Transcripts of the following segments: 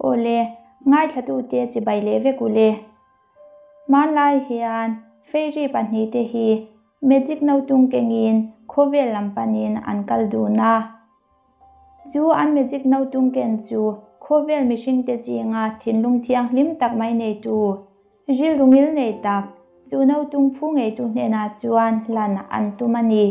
Awle, ngaithlatute chibai leh vek u le. Hmanlai hian fairy pahnihte hi magic notung kengin khawvel lam panin an kal dun a. Chu an magic notung ken chu khawvel mihringte zinga thinlung thianghlim tak mai neitu, rilru ngil nei tak, chu notung phu ngeitu hnenah chuan hlan an tum a ni.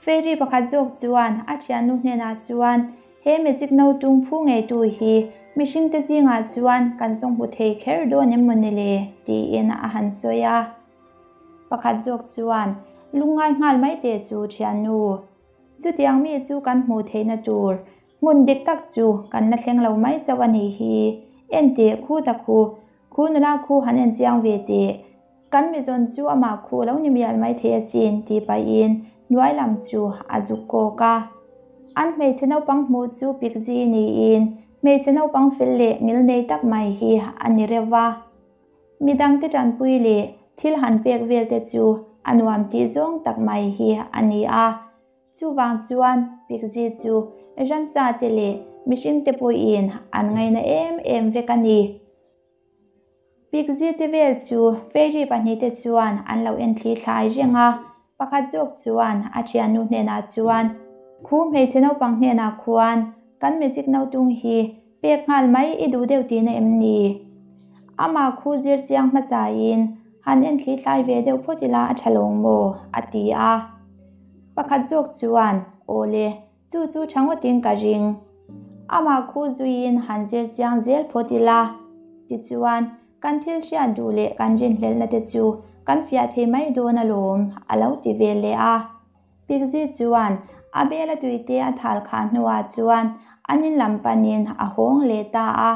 Fairy pakhat zawk chuan a thiannu hnenah chuan, He magic notung phu ngeitu hi mihringte zingah chuan kan zawng hmu thei kher dawn em mawni le? tiin a han sawi a. Pakhat zawk chuan, Lungngai nghal mai teh chu thiannu. Chutiang mi chu kan hmuh theihna tur hmun dik tak chu kan la thleng lo mai chauh a nih hi. En teh khu ta khu, khu nula khu han en chiang ve teh. Kan mizawn chu amah khu lo ni mial mai thei asin tih pahin hnuai lam chu a zuk kawk a. An hmeichhe naupang hmuh chu Pikzi niin hmeichhe naupang fel leh ngilnei tak mai hi a ni reuh va. Midangte tanpui leh thil han pek vel te chu a nuam tih zawng tak mai hi a ni a. Chuvang chuan Pikzi chu ransa te leh mihringte pawhin an ngaina em em vek a ni. Pikzi che vel chu fairy pahnihte chuan an lo en thli thlai reng a, pakhat zawk chuan a thiannu hnenah chuan, Khu hmeichhe naupang hnenah khuan kan magic notung hi pek nghal mai i duh deuh tihna em ni? Amah khu zir chiang hmasain han en thli thlai ve deuh phawt ila a tha lawng maw? a ti a. Pakhat zawk chuan, Awle, Chu chu tha ngawtin ka ring. Amah khu zuiin han zir chiang zel phawt ila. Tichuan, kan thil hriat duh leh kan rinhlelhna te chu kan fiah thei mai dawn alawm, a lo ti ve leh a. Pikzi chuan a bela tuite a thal khah hnuah chuan an in lam panin a hawng leh ta a.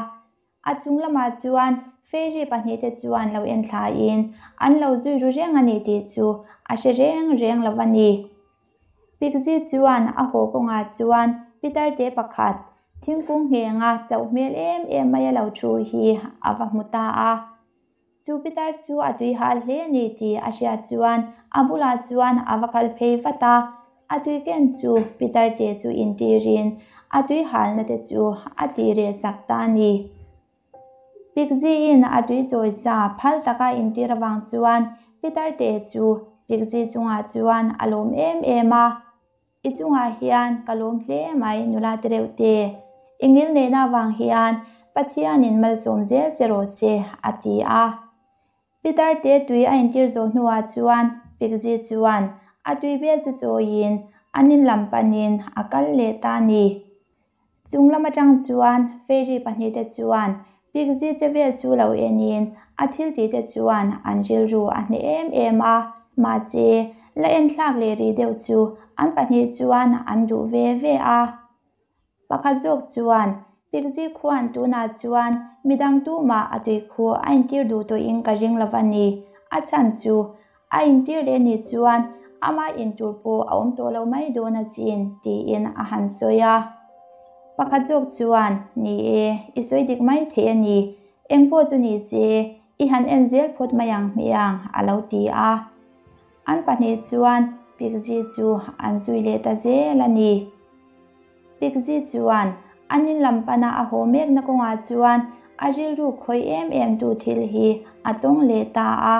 A chung lamah chuan fairy pahnihte chuan lo en thlaiin an lo zui ru reng a ni tih chu a hre reng reng lo a ni. Pikzi chuan a haw kawngah chuan Pitarte pakhat thingkung nghenga chauh hmel em em mai a lo thu hi a va hmu ta a. Chu pitar chu a tui hal hle a ni tih a hriat chuan a bulah chuan a va kal phei vat a. A tui ken chu pitar te chu intirin a tui halna te chu a tih reh sak ta a ni. Pikziin a tui chawi sa phal taka intir avang chuan pitar te chu Pikzi chungah chuan a lawm em em a. I chungah hian ka lawm hle mai nula te reuh te. I ngil neihna avang hian Pathianin malsawm zel che rawh se, a ti a. Pitar te tui a intir zawh hnuah chuan Pikzi chuan a tui bel chu chawiin an in lam panin a kal leh ta a ni. Chung lam atang chuan fairy pahnihte chuan Pikzi che vel chu lo enin a thil tihte chuan an rilru a hneh em em a, mahse la enthlak leh rih deuh chu an pahnih chuan an duh ve ve a. Pakhat zawk chuan Pikzi khuan tunah chuan midang tumah a tui khu a intir duh tawhin ka ring lo a ni, a chhan chu A intir leh ni chuan amah intur pawh a awm tawh lo mai dawn asin, tiin a han sawi a. Pakhat zawk chuan, Ni e, i sawi dik mai thei a ni. Eng pawh chu ni se, i han en zel phawt mai ang hmiang, a lo ti a. An pahnih chuan Pikzi chu an zui leh ta zel a ni. Pikzi chuan an in lam pana a haw mekna kawngah chuan a rilru khawih em em tu thil hi a tawng leh ta a.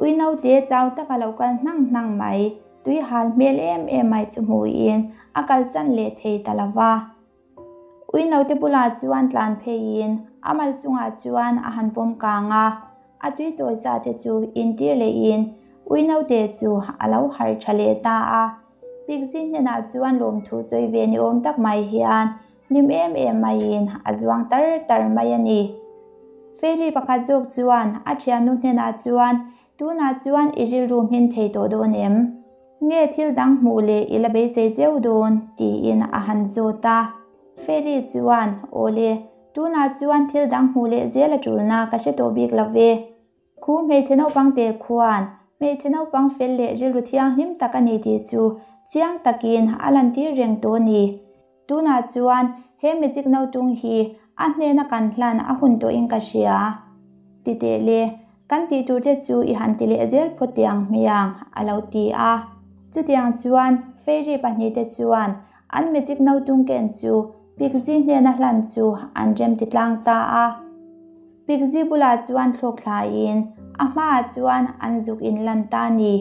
Ui naute chau taka lo kal hnang hnang mai, tui hal hmel em em mai chu hmuhin a kalsan leh thei ta lo va. Ui naute bulah chuan tlan pheiin a mal chungah chuan a han pawm kang a, a tui chawi sa te chu intir lehin ui naute chu a lo harh tha leh ta a. Pikzin hnenah chuan lawmthu sawi ve ni awm tak mai hian Hlim em em maiin a zuang tar tar mai a ni. Fairy pakhat zawk chuan a thiannu hnenah chuan, Tunah chuan i rilru hmin thei tawh dawn em? Nge thil dang hmuh leh i la beisei cheu dawn? tiin a han zawt a. Fairy chuan, Awle, tunah chuan thil dang hmuh leh zel a tulna ka hre tawh bik lo ve. Khu hmeichhe naupang te khuan hmeichhe naupang fel leh rilru thianghlim tak a ni tih chu chiang takin a lantir reng tawh a ni. Tunah chuan he magic notung hi a hnena kan hlan a hun tawhin ka hria. Ti teh le, kan tih tur te chu i han ti leh zel phawt teh ang hmiang, a lo ti a. Chutiang chuan fairy pahnihte chuan an magic notung ken chu. Pikzi hnena hlan chu an remti tlang ta a. Pikzi bulah chuan thlawk thlaiin a hmaah chuan an zuk inlan ta a ni.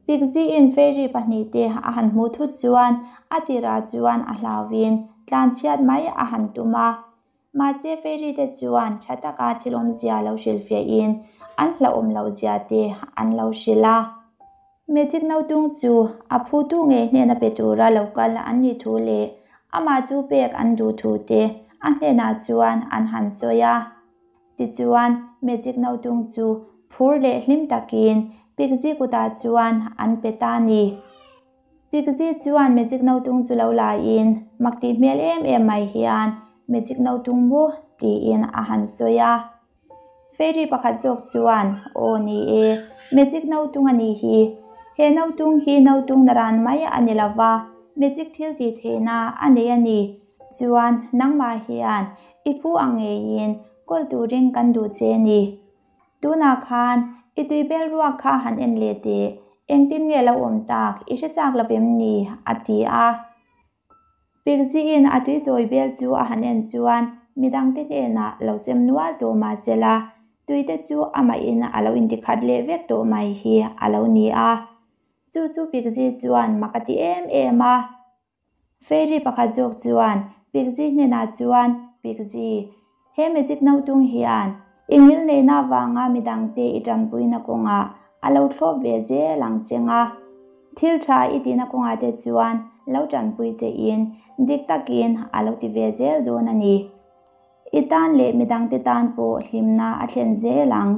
Pikziin fairy pahnihte a han hmuh thut chuan a tirah chuan a hlauhin tlanchhiat mai a han tum a. Mahse fairy te chuan tha taka thil awmzia lo hrilhfiahin an hlauhawm lohzia te an lo hrilh a. Magic Notung chu a phutu ngei hnena pe tura lo kal an nih thu leh amah chu pek an duh thu te a hnenah chuan an han sawi a. Tichuan, Magic Notung chu phur leh hlim takin Piggy kutah chuan an pe ta a ni. Piggy chuan Magic Notung chu lo laiin mak tih hmel em em mai hian Magic Notung maw tiin a han sawi a. Fairy pakhat zawk chuan, Aw ni e, magic notung a nih hi. He notung hi notung naran mai a ni lo va, magic thil tih theihna a nei a ni. Chuan nangmah hian i phu ang ngeiin kawl turin kan duh che a ni. Tunah khan i tui bel ruak kha han en leh teh, engtin nge lo awm tak i hre chak lo vem ni? a ti a. Pigziin a tui chawi bel chu a han en chuan midangte hnenah lo sem nual tawh mah se la, tuite chu amahin a lo intikhat leh vek tawh mai hi a lo ni a. Chu chu Pigzi chuan mak a ti em em a. Fairy pakhat zawk chuan Pigzi hnenah chuan, Pigzi, he magic notung hian i ngilneihna avanga midangte i tanpuina kawngah a lo thlawp ve zel ang cheng a. Thil tha i tihna kawngah te chuan lo tanpui che in dik takin a lo ti ve zel dawn a ni. I tan leh midangte tan pawh hlimna a thlen zel ang.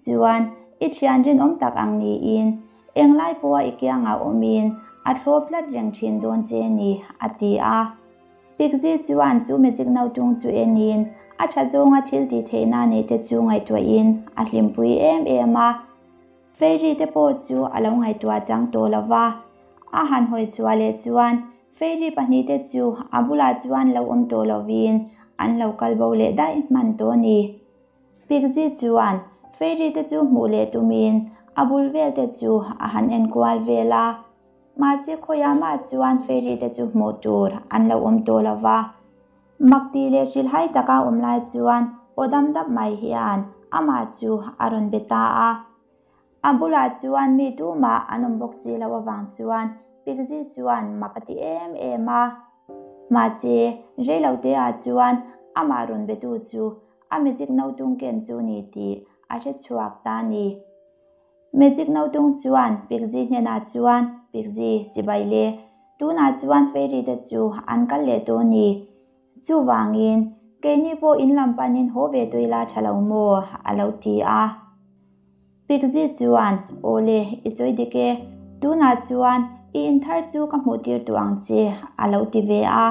Chuan i thian rinawm tak ang niin englai pawha i kiangah awmin a thlawp tlat reng thin dawn che a ni, a ti a. Piggy chuan chu magic notung chu enin a tha zawnga thil tih theihna neihte chu ngaihtuahin a hlimpui em em a. Fairy te pawh chu a lo ngaihtuah chang tawh lo va, a han hawi chhuah leh chuan Fairy pahnihte chu a bulah chuan lo awm tawh lovin an lo kal bo leh daih hman tawh a ni. Piggy chuan Fairy te chu hmuh leh tumin a bul vel te chu a han en kual vel a. Mahse khawiah mah chuan Fairy te chu hmuh tur an lo awm tawh lo va. Mak tih leh hrilhhai taka awm lai chuan aw dam dap mai hian amah chu a rawn be ta a. A bulah chuan mi tumah an awm bawk si loh avang chuan Piggy chuan mak a ti em em a. Mahse reiloteah chuan amah rawn betu chu a magic notung ken chu ni tih a hre chhuak ta a ni. Magic notung chuan Piggy hnenah chuan, Piggy, chibai le, tunah chuan fairy te chu an kal leh tawh a ni. Chuvangin, keini pawh in lam panin haw ve tawh ila tha lo maw? a lo ti a. Piggy chuan, Aw le, i sawi dik e. Tunah chuan i inthar chu ka hmuh tir tawh ang che, a lo ti ve a.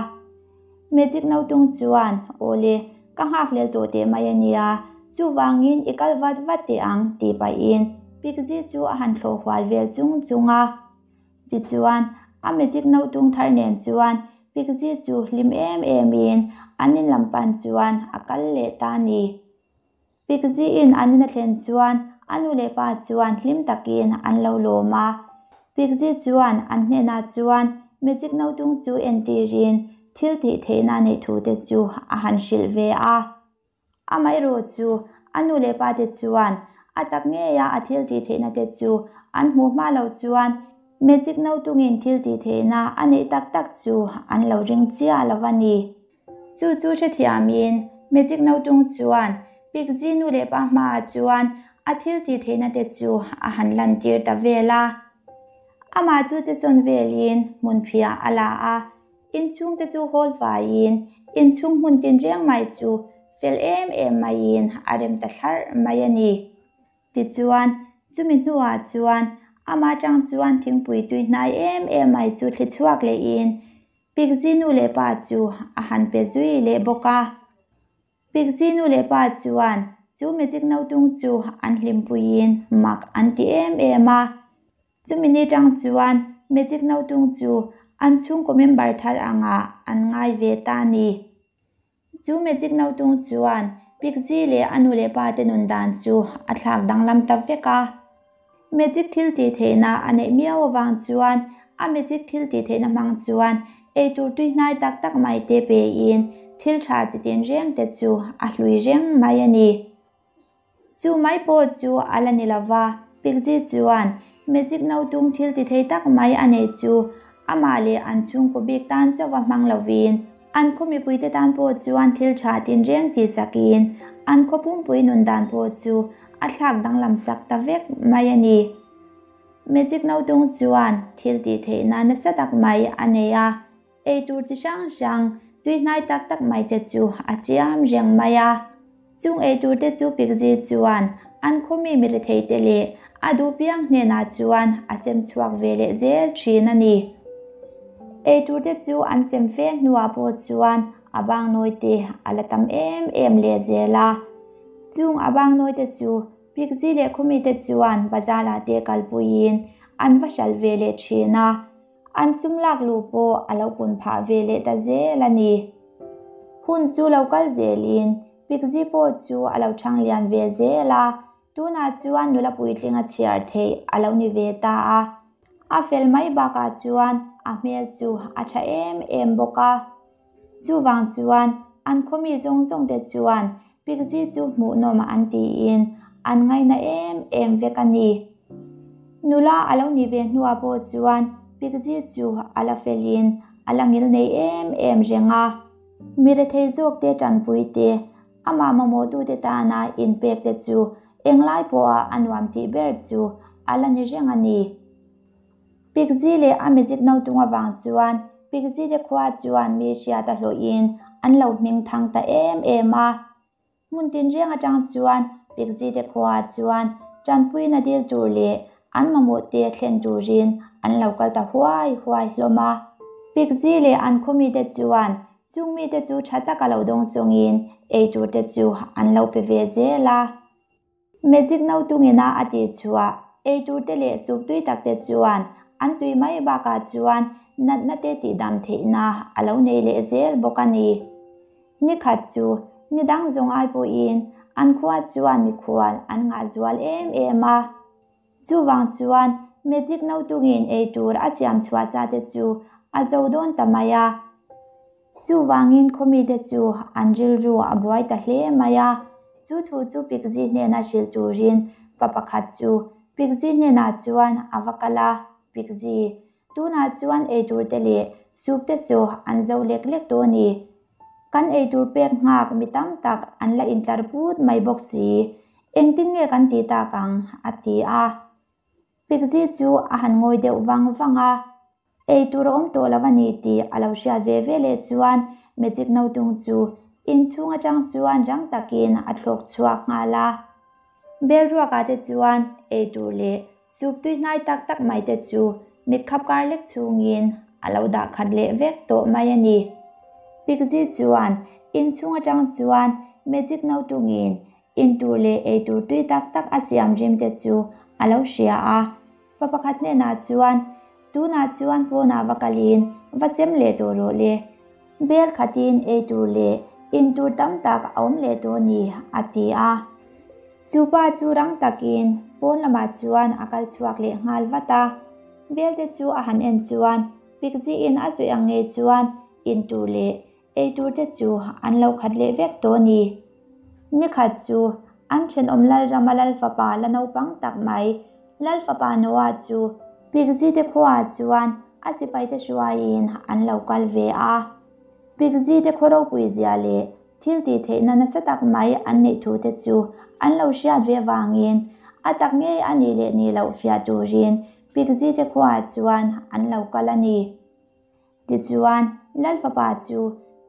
Magic notung chuan, Aw le, ka nghakhlel tawh teh mai a nia, chuvangin i kal vat vat teh ang, tih pahin Piggy chu a han thlawh hual vel chung chung a. Tichuan, a magic notung thar nen chuan Piggy chu hlim em emin an in lam pan chuan a kal leh ta a ni. Piggy-in an in a thlen chuan a nu leh pa chuan hlim takin an lo lawm a. Piggy chuan an hnenah chuan magic notung chu entirin thil tih theihna neih thu te chu a han hrilh ve a. Amaherawh chu a nu leh pa te chuan a tak ngeia a thil tih theihna te chu an hmuh hma loh chuan magic notungin thil tih theihna a neih tak tak chu an lo ring chiah lo a ni. Chu chu hrethiamin Magic Notung chuan Piggy nu leh pa hmaah chuan a thil tih theihna te chu a han lantir ta vel a. Amah chu che sawn velin hmunphiah a la a, inchhung te chu hawl vaiin inchhung hmun tinreng mai chu fel em em maiin a rem ta thlarh mai a ni. Tichuan, chumi hnuah chuan amah atang chuan thingpui tui hnai em em mai chu thli chhuak lehin Piggy nu leh pa chu a han pe zui leh bawk a. Piggy nu leh pa chuan chu magic notung chu an hlimpuiin mak an ti em em a. Chumi ni tang chuan magic notung chu an chhungkaw member thar angah an ngai ve ta a ni. Chu magic notung chuan Piggy leh a nu leh pa te nun dan chu a thlak danglam ta vek a. Magic thil tih theihna a neih miau avang chuan a magic thil tih theihna hmang chuan eitur tuihnai tak tak mai te pein thil tha chi tinreng te chu a hlui reng mai a ni. Chu mai pawh chu a la ni lova, Piggy chuan magic notung thil ti thei tak mai a neih chu amah leh an chhungkaw bik tan chauh a hmang lovin an khaw mipuite tan pawh chuan thil tha tinreng tih sakin an khaw pumpui nun dan pawh chu a thlak danglam sak ta vek mai a ni. Magic notung chuan thil tih theihna nasa tak mai a nei a. Eitur chi hrang hrang, tuihnai tak tak mai te chu a siam reng mai a. Chung eitur te chu Piggy chuan an khawmi mirethei te leh a duh piang hnenah chuan a sem chhuak ve leh zel thin a ni. Eitur te chu an sem fe hnuah pawh chuan a bang nawi te a la tam em em leh zel a. Chung a bang nawi te chu Piggy leh khawmi te chuan bazar ah te kalpuiin an va hralh ve leh thin a. An sum lak luh pawh a lo pun phah ve leh ta zel a ni. Hun chu lo kal zelin Piggy pawh chu a lo chhang lian ve zel a, tunah chuan nula puitling a chhiar theih a lo ni ve ta a. A fel mai bakah chuan a hmel chu a tha em em bawk a. Chuvang chuan an khawmi zawng zawng te chuan Piggy chu hmuhnawm an tiin an ngaina em em vek a ni. Nula a lo nih ve hnuah pawh chuan Piggy chu a la felin a la ngil nei em em reng a. Mi rethei zawk te tanpui te, amah mamawhtute tana inpek te chu englai pawha a nuam tih ber chu a la ni reng a ni. Piggy leh a magic notung avang chuan Piggy te khua chuan mi hriat a hlawhin an lo hming thang ta em em a. Hmun tinreng atang chuan Piggy te khua chuan tanpuina dil tur leh an mamawh te thlen turin an lo kal ta huai huai hlawm a. Piggy leh an khawmi te chuan chung mite chu tha taka lo dawng chungin eitur te chu an lo pe ve zel a. Magic notungina a tih chhuah eitur te leh soup tui tak te chuan an tui mai bakah chuan natna te tihdam theihna a lo nei leh zel bawk a ni. Nikhat chu ni dang zawng ai pawhin an khua chuan mikhual an ngah zual em em a. Chuvang chuan magic notungin eitur a siam chhuah sa te chu a zo dawn ta mai a. Chuvangin khawmite chu an rilru a buai ta hle mai a. Chu thu chu Piggy hnena hrilh turin pa pakhat chu Piggy hnenah chuan a va kal a, Piggy, tunah chuan eitur te leh soup te chu an zo lek lek tawh a ni. Kan eitur pek nghak mi tam tak an la intlar put mai bawk si. Engtin nge kan tih tak ang? a ti a. Piggy chu a han ngawi deuh vang vang a. Ei tur a awm tawh lo a ni tih a lo hriat ve ve leh chuan magic notung chu inchhung atang chuan rang takin a thlawk chhuak nghal a. Bel ruakah te chuan ei tur leh soup tui hnai tak tak mai te chu mit khap kar lek chungin a lo dah khat leh vek tawh mai a ni. Piggy chuan inchhung atang chuan magic notungin Intur leh eitur tui tak tak a siam rim te chu a lo hria a. Pa pakhat hnenah chuan, Tunah chuan pawnah va kalin va sem leh tawh rawh le. Bel khatin eitur leh intur tam tak a awm leh tawh a ni, a ti a. Chu pa chu rang takin pawn lamah chuan a kal chhuak leh nghal vat a. Bel te chu a han en chuan Pikziin a sawi ang ngei chuan intur leh Eitur te chu an lo khat leh vek tawh a ni. Nikhat chu an thenawm Lalrama Lalfapa la naupang tak mai, Lalfapa Noah chu Pigzi te khuaah chuan a sipai te hruaiin an lo kal ve a. Pigzi te khaw ropui zia leh thil tih theihna nasa tak mai an neih thu te chu an lo hriat ve vangin a tak ngei a nih leh nih loh fiah turin Pigzi te khuaah chuan an lo kal a ni. Tichuan, Lal fapa chu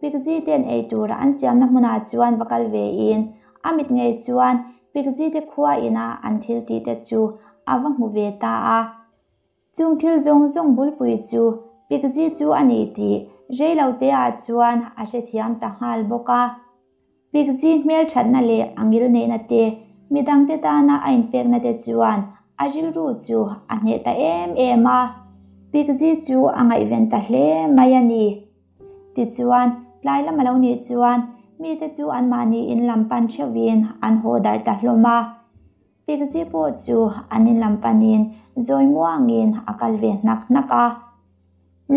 Pigzi ten ei tur an siamna hmunah chuan va kal vein a mit ngei chuan Pigzi te khua ina an thil tih te chu a va hmu ve ta a. Chung thil zawng zawng bulpui chu Pigzi chu a ni tih reiloteah chuan a hrethiam ta nghal bawk a. Pigzi hmelthatna leh a ngilneihna te, midangte tana a inpekna te chuan a rilru chu a hneh ta em em a. Pigzi chu a ngaihven ta hle mai a ni. Tichuan, tlai lam a lo nih chuan mite chu anmahni in lam pan theuhin an haw darh ta hlawm a. Pigzi pawh chu an in lam panin zawi muangin a kal ve hnak hnak a.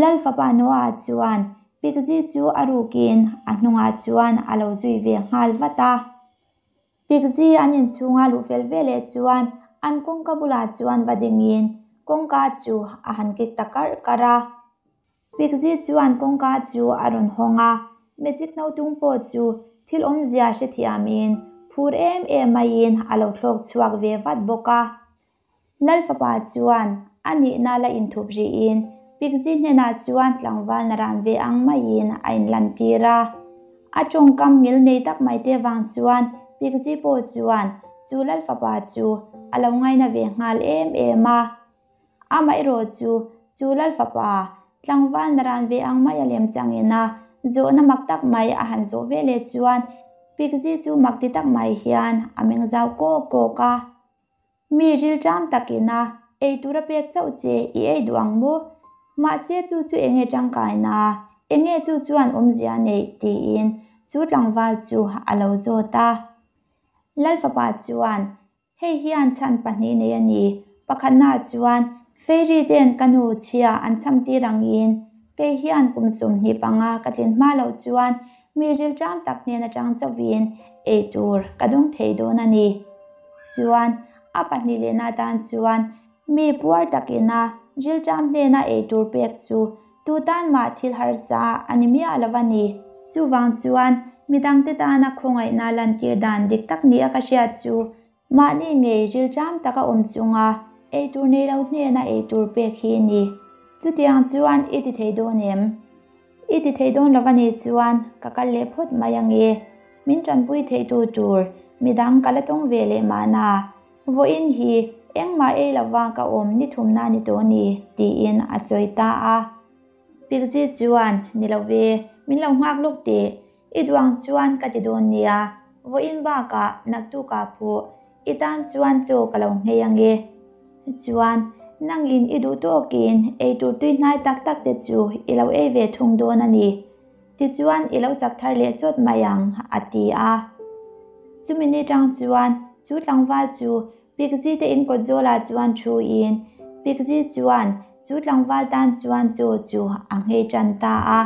Lal fapa Noah chuan Pikzi chu a rukin a hnungah chuan a lo zui ve nghal vat a. Pikzi an inchhunga luh fel veleh chuan an kawngka bulah chuan va dingin kawngka chu a han kik ta karh karh a. Pikzi chuan kawngka chu a rawn hawng a, magic notung pawh chu thil awmzia hrethiamin phur em em maiin a lo thlawk chhuak ve vat bawk a. Lal fapa chuan a nihna la inthup rihin Pikzi hnenah chuan tlangval naran ve ang maiin a inlantir a. A tawngkam ngil nei tak mai te vang chuan Pikzi pawh chuan chu Lal fapa chu a lo ngaina ve nghal em em a. Amaherawh chu, chu Lal fapa, tlangval naran ve ang mai a lem changin a zawhna mak tak mai a han zawh ve leh chuan Pikzi chu mak ti tak mai hian a meng zau kawk kawk a. Mi rilṭam takin a ei tura pek chauh che i ei duh ang maw? Mahse chu chu enge ṭangkaina, enge chu chuan awmzia neih tiin chu tlangval chu a lo zawt a. Lal fapa chuan Hei hian chhan pahnih nei a ni. Pakhatna chuan Fairy ten ka nu chhia an chham tir angin kei hian kum 25 ka tlin hma loh chuan mi rilṭam tak hnen aṭang chauhin ei tur ka dawng thei dawn a ni. Chuan a pahnih lehna atan chuan mi puar takina rilṭam hnena ei tur pek chu tu tan mah thil harsa a ni miah lo a ni. Chuvang chuan midangte tana khawngaihna lantir dan dik tak nia ka hriat chu mahni ngei rilṭam taka awm chunga ei tur nei lo hnena ei tur pek hi a ni. Chutiang chuan i ti thei dawn em? I ti thei dawn lo a nih chuan ka kal leh phawt mai ange. Min tanpui theitu tur midang ka la tawng ve leh mahna. Vawiin hi engmah ei lova ka awm ni thumna ni tawh ni, tiin a sawi ta a. Pikzi chuan, Ni lo ve, min lo nghak lawk teh. I duang chuan ka ti dawn nia. Vawiin bakah naktukah pawh i tan chuan chaw ka lo nghei ange. Chuan, nangin i duh tawkin eitur tui hnai tak tak te chu i lo ei ve thung dawn a ni. Tichuan i lo chak thar leh sawt mai ang, a ti a. Chumi ni tang chuan chu tlangval chu Pikzi te in kawt zawlah chuan thuin Pikzi chuan chu tlangval tan chuan chaw chu a nghei tan ta a.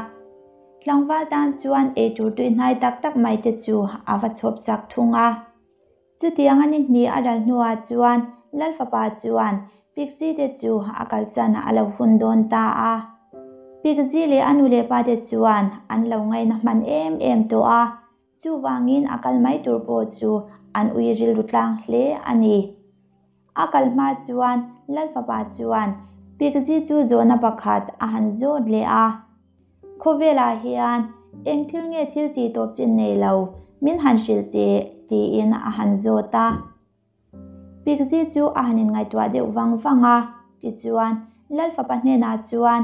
Tlangval tan chuan eitur tui hnai tak tak mai te chu a va chhawp sak thung a. Chutiang a ni hnih a ral hnuah chuan Lal fapa chuan Pixie te chu a kalsan a lo hun dawn ta a. Pixie leh a nu leh pa te chuan an lo ngaina hman em em tawh a, chuvangin a kal mai tur pawh chu an ui rilru tlang hle a ni. A kal hma chuan Lal fapa chuan Pixie chu zawhna pakhat a han zawt leh a. Khawvelah hian eng thil nge thil tih tawp chin nei lo min han hrilh teh tiin a han zawt a. Pikzi chu a han inngaihtuah deuh vang vang a, tichuan Lal fapa hnenah chuan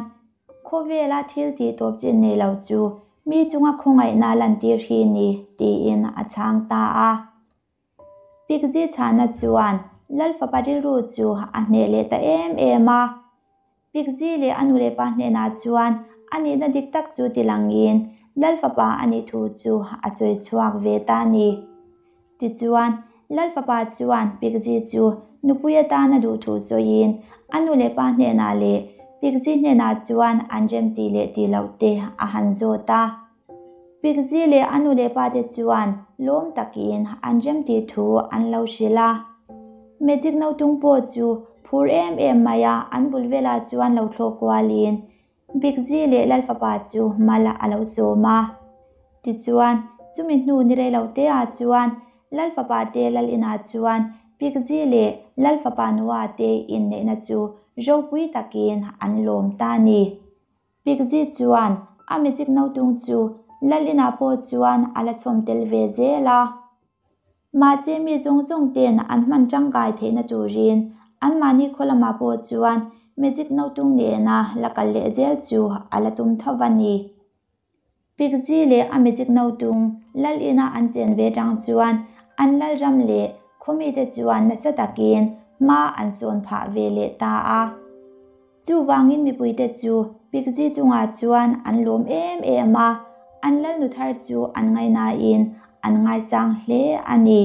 khawvela thil tih tawp chin nei lo chu mi chunga khawngaihna lantir hi ni tiin a chhang ta a. Pikzi chhana chuan Lal fapa rilru chu a hneh leh ta em em a. Pikzi leh a nu leh pa hnenah chuan a nihna dik tak chu ti langin Lal fapa a nih thu chu a sawi chhuak ve ta a ni. Tichuan, Lal fapa chuan Pikzi chu nupui atan a duh thu sawiin a nu leh pa hnenah leh Pikzi hnenah chuan an rem tih leh tih loh te a han zawt a. Pikzi leh a nu leh pa te chuan lawm takin an rem tih thu an lo hrilh a. Magic notung pawh chu phur em em mai a, an bul velah chuan lo thlawh kualin Pikzi leh Lalfapa chu mal a lo sawm a. Tichuan, chumi hnu ni rei lo te ah chuan Lalfapa te Lal inah chuan Pikzi leh Lalfapa Noa te inneihna chu ropui takin an lawm ta a ni. Pikzi chuan a magic notung chu Lal inah pawh chuan a la chhawm tel ve zel a. Mahse mi zawng zawng ten an hman tangkai theihna turin anmahni khaw lamah pawh chuan magic notung nena la kal leh zel chu a la tum tho a ni. Pikzi leh a magic notung Lal ina an chen ve tang chuan an Lal ram leh khaw mite chuan nasa takin hma an sawn phah ve leh ta a. Chuvangin mipuite chu Pikzi chungah chuan an lawm em em a, an lalnu thar chu an ngaihnain an ngaisang hle a ni.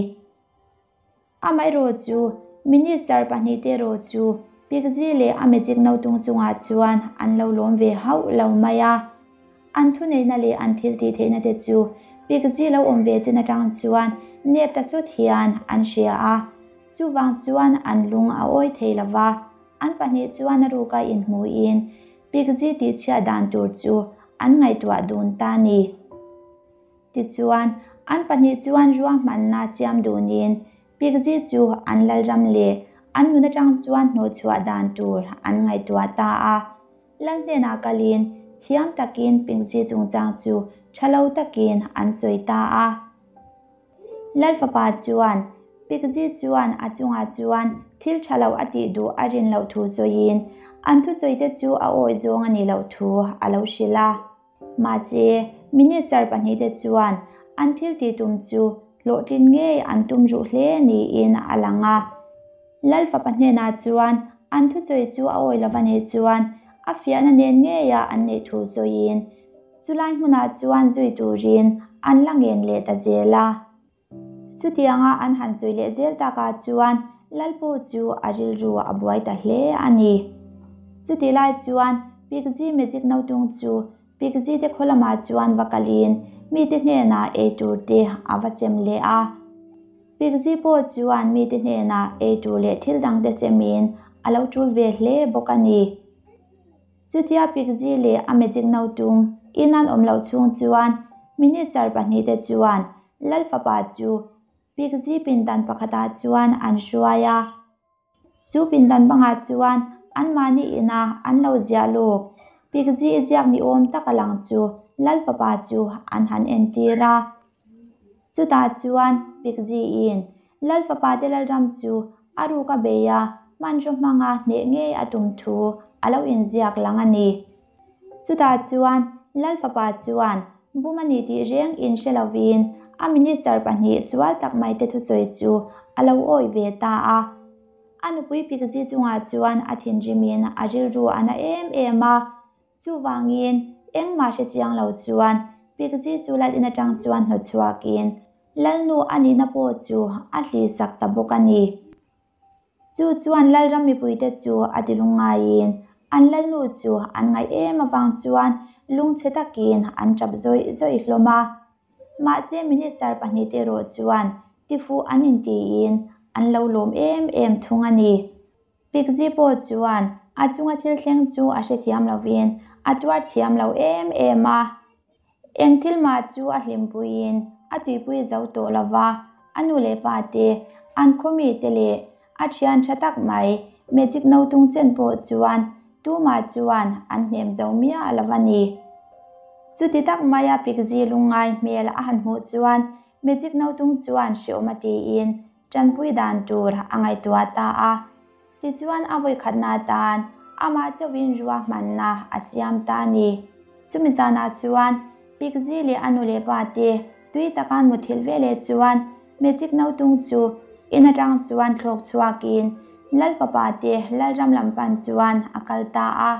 Amaherawh chu Minister pahnihte erawh chu Pikzi leh a magic notung chungah chuan an lo lawm ve hauh lo mai a. An thuneihna leh an thil tih theihna te chu Pikzi lo awm ve chin atang chuan nep ta sawt hian an hria a. Chuvang chuan an lung a awi thei lo va, an pahnih chuan a ruka inhmuhin Pikzi tihchhiat dan tur chu an ngaihtuah dun ta ni. Tichuan, an pahnih chuan ruahmanna siam dunin Pikzi chu an lalram leh an nun atang chuan hnawhchhuah dan tur an ngaihtuah ta a. Lal hnenah kalin thiam takin Pikzi chungchang chu tha lo takin an sawi ta a. Lal fapa chuan Pikzi chuan a chungah chuan thil tha lo a tih duh a rin loh thu sawiin an thusawite chu a awih zawng a nih loh thu a lo hrilh a. Mahse, Minister pahnihte chuan an thil tih tum chu hlawhtlin ngei an tum ruh hle niin a lang a. Lal fapa hnenah chuan an thusawi chu a awi lova nih chuan a fiahna nen ngeia an neih thu sawiin chulai hmunah chuan zui turin an la ngen leh ta zel a. Chutianga an han sawi leh zel takah chuan Lalpu chu a rilru a buai ta hle a ni. Chutih lai chuan Pikzi Magic Notung chu Pikzi te khaw lamah chuan va kalin mite hnenah ei tur te a va sem leh a. Pikzi pawh chuan mite hnenah ei tur leh thil dang te semin a lo tul ve hle bawk a ni. Chutia Pikzi leh a magic notung in an awm loh chhung chuan Minister pahnihte chuan Lal fapa chu Pikzi pindan pakhatah chuan an hruai a. Chu pindan bangah chuan anmahni ina an lo ziah lawk Pikzi i ziak ni awm tak a lang chu Lal fapa chu an han entir a. Chutah chuan Pikziin Lal fapa te Lalram chu a ruk a bei a, hmanraw hmanga hneh ngei a tum thu a lo inziak lang a ni. Chutah chuan Lal fapa chuan bum a ni tih reng inhre lovin a minister pahnih sual tak mai te thusawi chu a lo awih ve ta a. A nupui Pikzi chungah chuan a thinrimin a rilru a na em em a. Chuvangin, engmah hre chiang lo chuan Pikzi chu lal in atang chuan hnawt chhuakin Lalnu a nihna pawh chu a hlihsak ta bawk a ni. Chu chuan Lalram mipuite chu a ti lungngaiin an Lalnu chu an ngaih em avang chuan lungchhe takin an tap zawih zawih hlawm a. Mahse Minister pahnihte erawh chuan tifuh an intiin an lo lawm em em thung a ni. Pikzi pawh chuan a chunga thil thleng chu a hrethiam lovin a tuar thiam lo em em a. Eng thil mah chu a hlimpuiin a tuipui zo tawh lo va, a nu leh pa te, an khawmi te leh a thian tha tak mai magic notung chen pawh chuan tumah chuan an hnem zo miah lo a ni. Chuti tak maia Pikzi lungngai hmel a han hmuh chuan magic notung chuan hreawm a tiin Ṭanpui dan tur a ngaihtuah ta a, tichuan a vawikhatna atan amah chauhin ruahmanna a siam ta a ni. Chumi zanah chuan Pikzi leh a nu leh pa te tui taka an muthilh ve leh chuan Magic Notung chu in aṭang chuan thlawk chhuakin Lal fapa te Lalram lam pan chuan a kal ta a.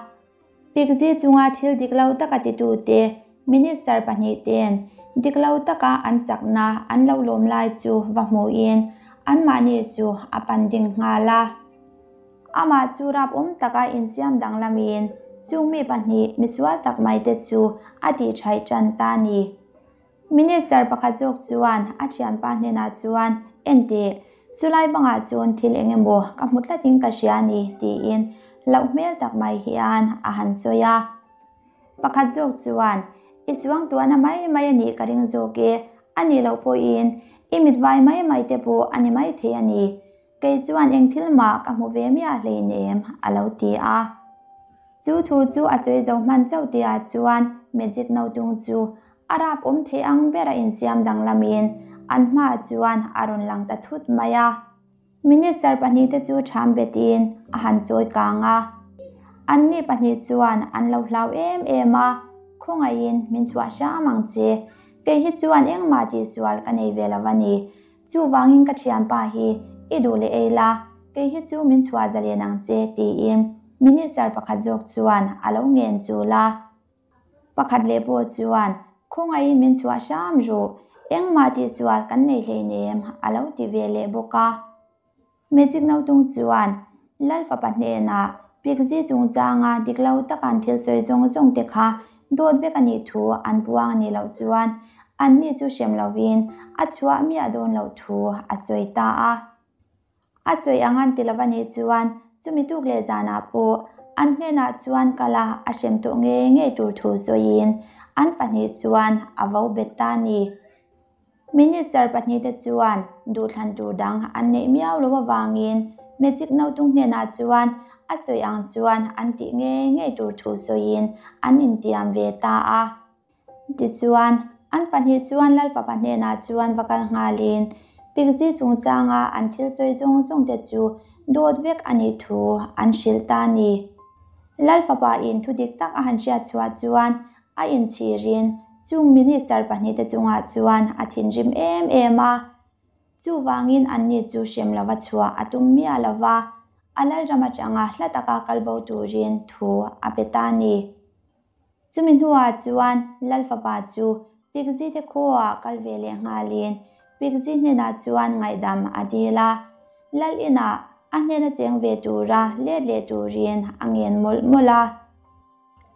Pikzi chunga thil dik lo taka titute Minister pahnihte'n dik lo taka an chakna an lo lawm lai chu va hmuhin anmahni chu a pan ding nghal a. Amah chu rap awm taka insiam danglamin chung mi pahnih misual tak maite chu a tihṭhaih ṭan ta a ni. Minister pakhat zawk chuan a thianpa hnenah chuan, Enteh, chulai bangah chuan thil eng emaw ka hmu tlatin ka hria a ni, tiin hlauh hmel tak mai hian a han sawi a. Pakhat zawk chuan, I suangtuahna mai mai a nih ka ring zawk e, a nih loh pawhin i mit vai mai mai te pawh a ni maithei a ni. Kei chuan eng thil mah ka hmu ve miah hleinem, a lo ti a. Chu thu chu a sawi zo hman chauh tihah chuan Magic Notung chu a rap awm thei ang ber a insiam danglamin an hmaah chuan a rawn lang ta thut mai a. Minister pahnihte chu ṭham betin a han chawi kang a. Anni pahnih chuan an lo hlau em em a, Khawngaihin min chhuah hram ang che, kei hi chuan engmah tihsual ka nei ve lo a ni. Chuvangin ka thianpa hi i duh leh ei la, kei hi chu min chhuah zalen ang che, tiin Minister pakhat zawk chuan a lo ngen chul a. Pakhat leh pawh chuan, Khawngaihin min chhuah hram ru, engmah tihsual kan nei hleinem, a lo ti ve leh bawk a. Magic Notung chuan. Lal fapa hnenah Pigzi chungchanga dik lo taka an thil sawi zawng zawng te kha dawt vek a nih thu an puang a nih loh chuan anni chu hrem lovin a chhuah miah dawn loh thu a sawi ta a. A sawi ang an ti lo a nih chuan chumi tuk leh zanah pawh an hnenah chuan kal a a hrem tawh ngei ngei tur thu sawiin an pahnih chuan a vo bet ta a ni. Minister pahnihte chuan duhthlan tur dang an neih miau lo avangin Magic Notung hnenah chuan a sawi ang chuan an tih ngei ngei tur thu sawiin an intiam ve ta a. Tichuan, an pahnih chuan Lalpapa hnenah chuan va kal nghalin Pigzi chungchanga an thil sawi zawng zawngte chu dawt vek a nih thu an hrilh ta a ni. Lalpapa in thu dik tak a han hriat chhuah chuan a inchhirin chung minister pahnihte chungah chuan a thinrim em em a. Chuvangin anni chu hrem lova chhuah a tum miah lova, a lalram atanga hla taka kal bo turin thu a pe ta a ni. Chumi hnuah chuan Lal fapa chu Pigzi te khuaah kal ve leh nghalin Pigzi hnenah chuan ngaihdam a dil a. Lal inah a hnena cheng ve tura let leh turin a ngen mawlh mawlh a.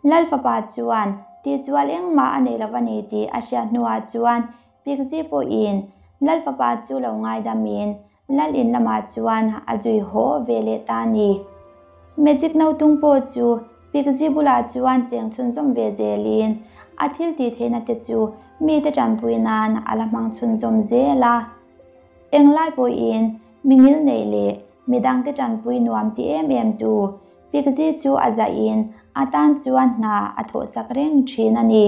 Lal fapa chuan tihsual engmah a nei lo a ni tih a hriat hnuah chuan Pigzi pawhin Lal fapa chu lo ngaidamin Lal in lamah chuan a zui haw ve leh ta a ni. Magic notung pawh chu Pigzi bulah chuan cheng chhunzawm ve zelin a thil tih theihna te chu mite tanpui nan a la hmang chhunzawm zel a. Englai pawhin mi ngil neih leh midangte tanpui nuam ti em em tu Pigzi chu a zahin a tan chuan hna a thawhsak reng thin a ni.